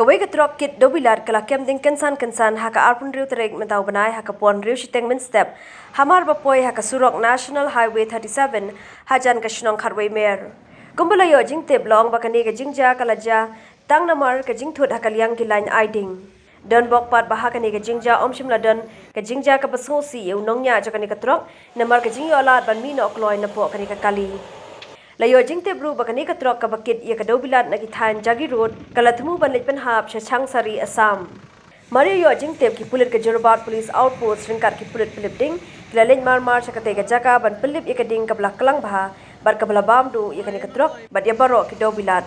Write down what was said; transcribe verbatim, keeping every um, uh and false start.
Kawei ka trok kit dewbilat ka la kem ding kynsan kynsan ha ka arphew tarik mynta u bnai ha ka por hynriew shiteng mynstep, hamar ba poi ha ka surok National Highway thirty-seven hajan ka shnong Khatwei Mer. Kumba la ïoh jingtip, la ong ba kane ka jingjia ka la jia tang namar ka jingthut ha ka liang ki lain aiding. Donbok pat ba ha kane ka jingjia ym shym la don ka jingjia kaba sngewsih ïa u nongñiah jong kane ka trok namar ka jingïoh lad ban mih noh kloi napoh kane ka kali. La ïoh jingtip ruh ba kane ka trok kaba kit ïa ka dewbilat na ki thaiñ Jagi Road ka la thmu ban leit pynhap sha Changsari, Assam. Mar ïoh jingtip, ki pulit ka Jorabat Police Outpost ryngkat ki pulit pynlip ding ki la leit mar mar sha katei ka jaka ban pynlip ïa ka ding kaba la klang bha bad kaba la bam duh ïa kane ka trok bad ïa baroh ki dewbilat.